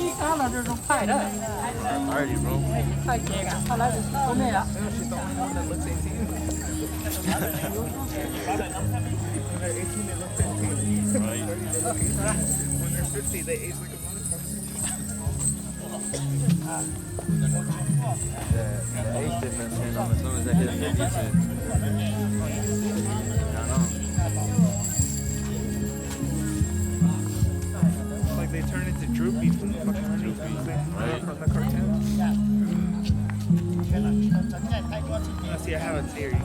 Ib kab no zoo zoo thaij na. Thaij ces thaij lawv tus tub nej. When they're fifty, they age like a motherfucker. The, the age difference here, as soon as they hit fifty-two. I know. It's like they turn into droopy from the fucking, right, from the cartoon. No, see, I have a theory.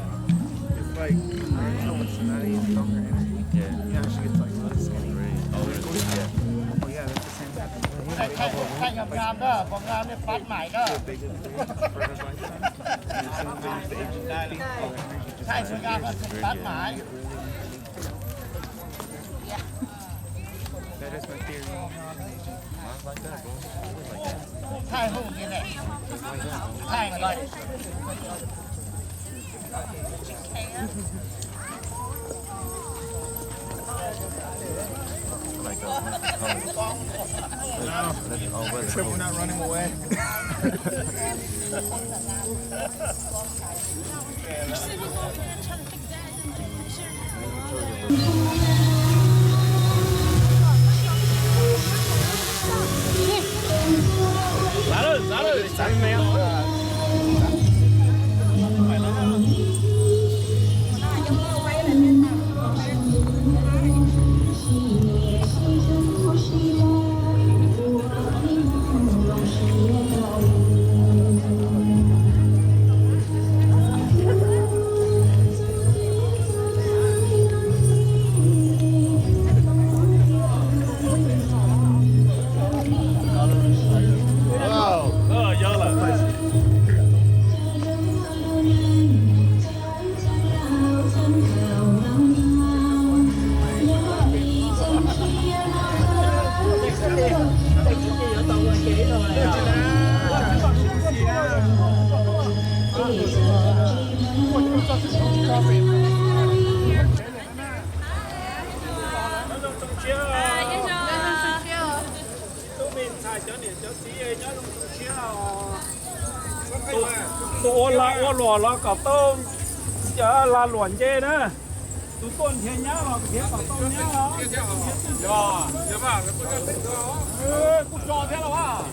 It's like, it's almost not easy on her energy. Yeah. You know, she gets, like, really skinny. Right. Oh, really? Yeah. Oh, yeah, that's the same thing. Thaij nyam nyam na, pov nyam nej pab mais na. Thaij nyam nyam nej pab mais. Thaij hum li ne. Thaij li ne. Except we're not running away. Tus ua lag ua luam los kom tau lag luam nce na. Tus tuaj nrhiav nyab los nrhiav kom tau nyab os. Kuj tso thiab los as.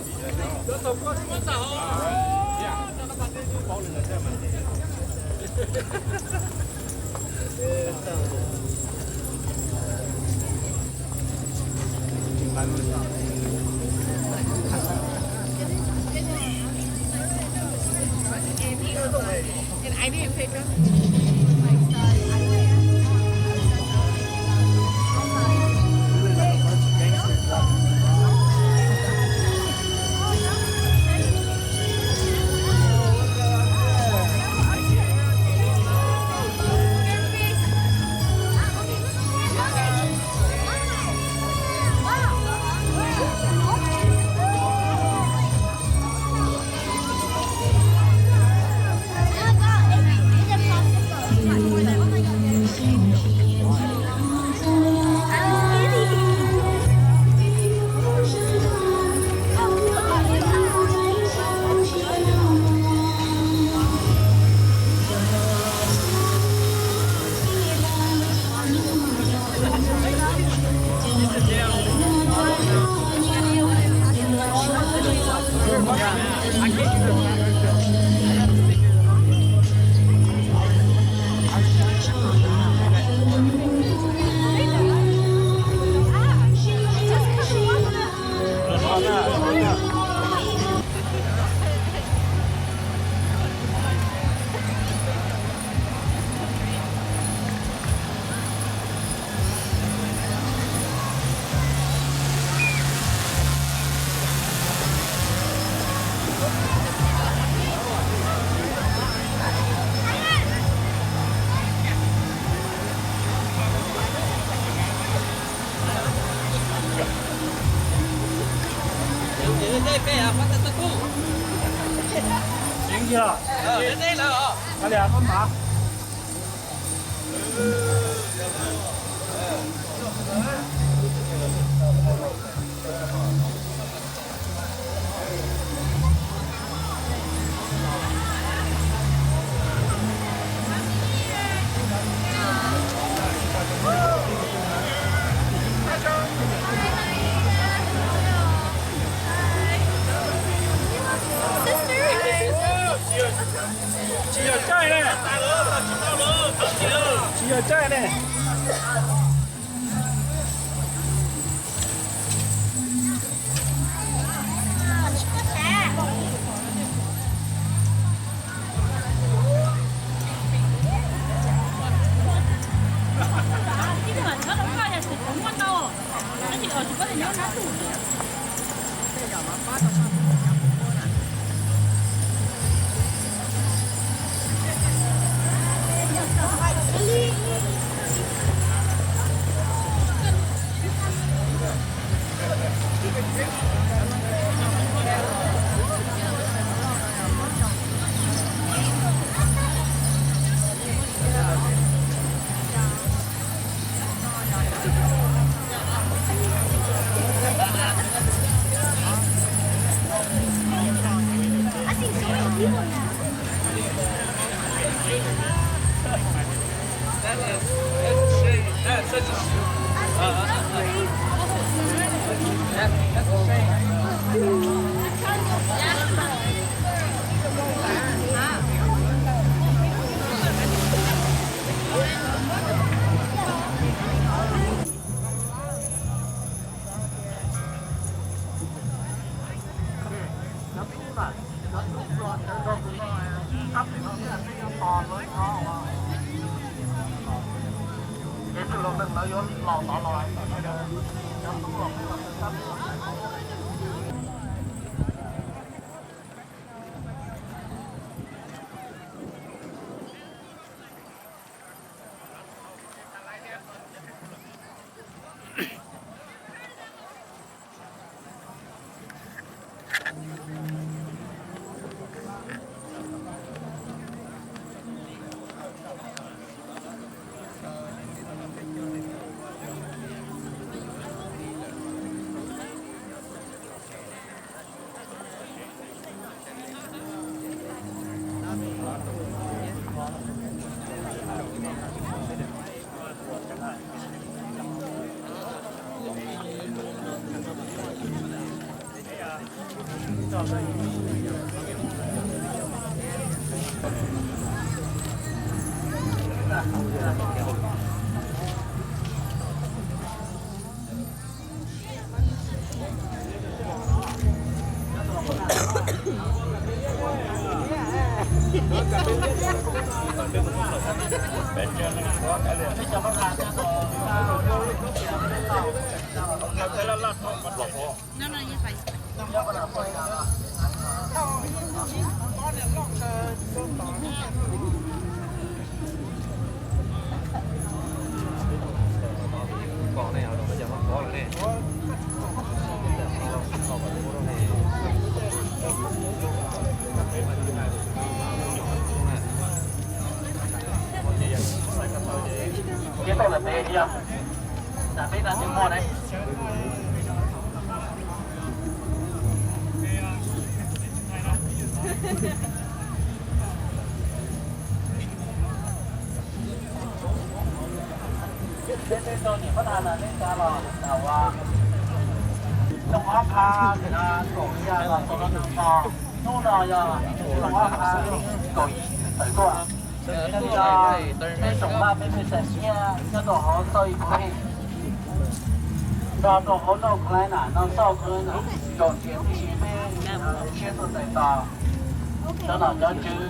Tsis yog caij ne. Tsis yog caij ne. Peb tau lawm peb yog, peb tau tsis muaj ne. Peb tej tug niam pab thas na nej cov los tau ua xyoo ob phav kaum ib los tau lub ntuj no, hnub no yog xyoo ob phav kaum ib tawm tuaj. Yog peb tsoom maj peb pheej xeem nyiaj nyob rau hauv South East Brooklyn, nrog rau hauv North Carolina, South Carolina, Georgia, tib si peb siab tuaj txais tos cov nom cov tswv,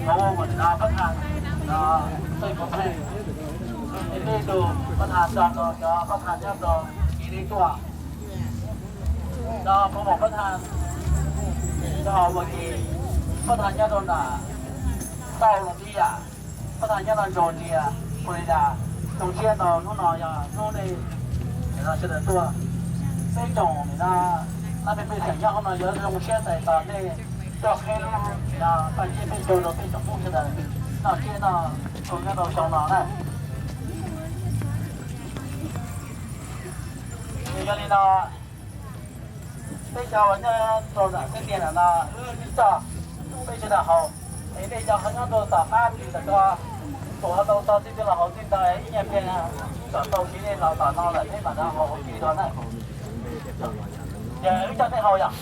cov ua mus no pab thas, South East Brooklyn, peb tej tug pab thas nrog rau cov pab thas nyob rau Kiv Lis tuaj, nrog promo pab thas, nrog ua ke pab thas nyob rau nram South Carolina, pab thas nyob rau Georgia, Florida, zoo siab ntau hnub no yog hnub nej sawv daws tuaj. Peb tsoom nim no Peb pej xeem nyob hauv no yuav zoo siab tais tos nej txoj qheb lub paj ciab peb caug rau peb tsoom Hmoob sawv daws noj tsiab noj tshua nyob rau xyoo no na. Yog li no, peb cov uas nyob rau nram teb tiaj no wb sib coj, peb sawv daws haus, es nej cov ho nyob rau tom qab ntawm ko, tus ho tau txog txij twg los haus txij ntawd, ib nyuag pliag kom tau siv nej los tom no lawm peb mam rov haus ua ke dua na. Ces wb coj nej haus yom.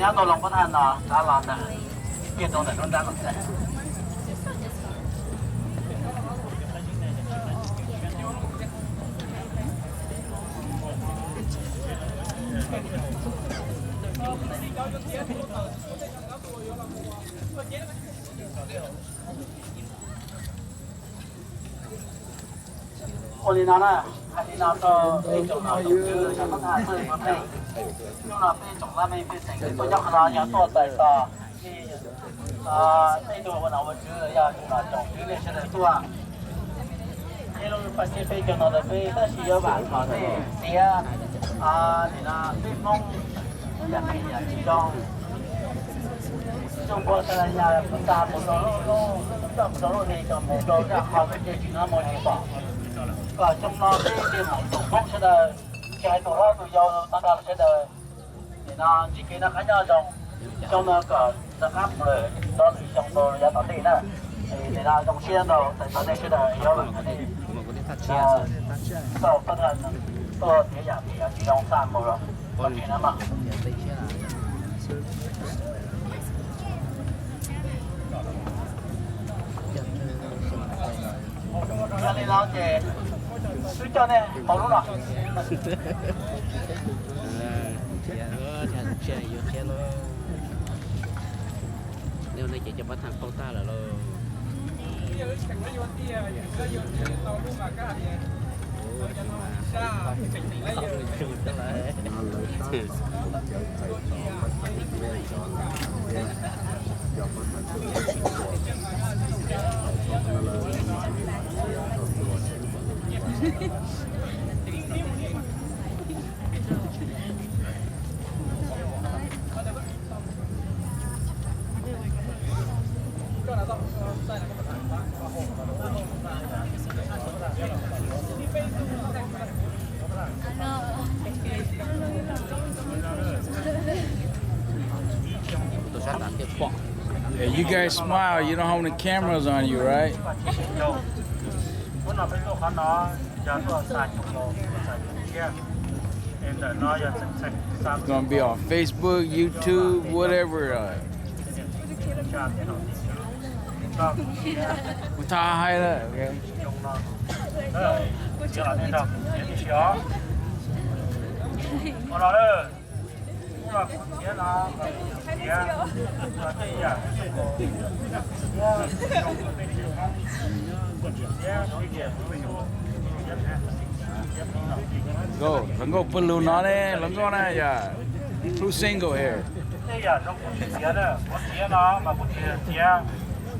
Nyab tau loo pob tag no rov los ntawm kiag rau ntawm lub nrab lub xees. Ua li no na, hais li no rau peb tsoom nom tsoom tswv, hnub no peb tsoom laj mej pej xeem tuaj nyob qhov no yog tuaj txais tos nej tus ua nom ua tswv los yog tus nom tsoom tswv nej sawv daws tuaj. Peb lub paj ciab peb caug no rau peb tab sis yuav vam kom nej txiav, nim no peb Hmoob yam nej yam tsis zoo, zoo npua tas yam tag mus rau lub, coj mus rau lub hli coj mus rau zaj qhov peb ces tsis hnov muaj tsis pom. Kom xyoo no peb tej nom tsoom Hmoob sawv daws, tsis hais tus hlob tus yau tag nrho sawv daws, nim no tsis kev noj qab nyob zoo, xyoo no kom rov qab mus lawm rov lwm xyoo rau yav tom ntej na. Nim no zoo siab ntau txais tos nej sawv daws yuav vam kom nej tau pab thawj tuaj txiav yam tsis zoo txaj mus los tsis no mas. Yog li no ces wb coj nej haus lub no. Yuav qhia no, nej ces cov pab thawj qaug tag lawm lauj. Hey, you guys smile, you don't have any cameras on you, right? It's gonna be on Facebook, YouTube, whatever. Kuv tha hais lawm. Go, los nkauj pawg lug no ne, los nkauj na yom. Who's single here? Txiav no mas kuv tsis txiav.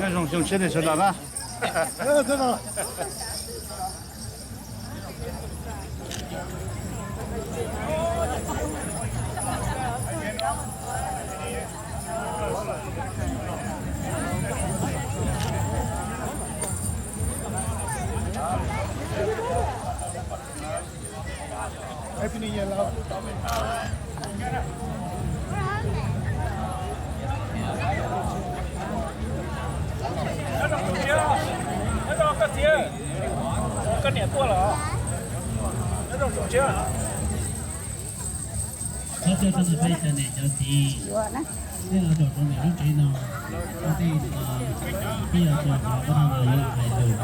Nyob zoo xyoo tshiab nej sawv daws na. Nyob zoo koj txiv, koj niam tuaj los? Nyob zoo xyoo tshiab. Peb cov niam cov txiv, peb los zaum rau ntawm lub tsev no, ua ntej no peb yuav tso qhov no yuav los hais lus.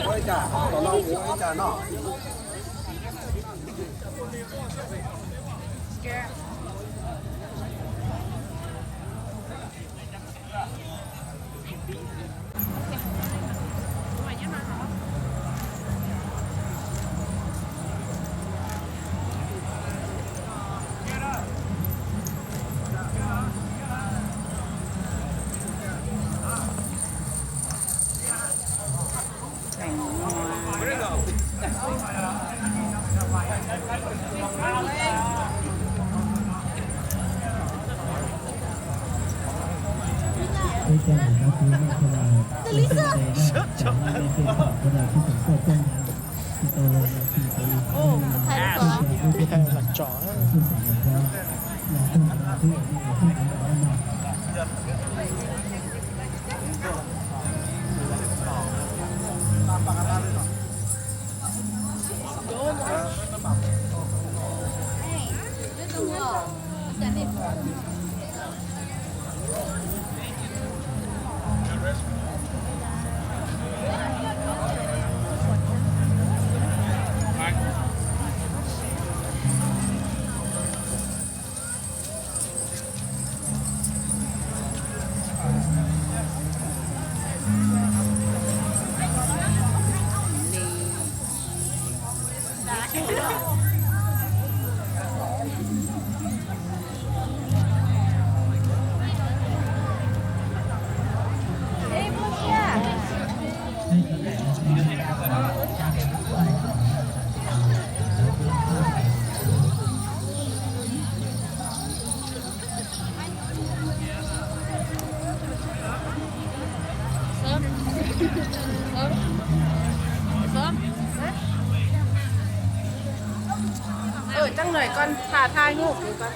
Ua ib cas, tom no kuv ua ib cas noj. Los tso. Ơ, trong này con thả thai ngủ của con.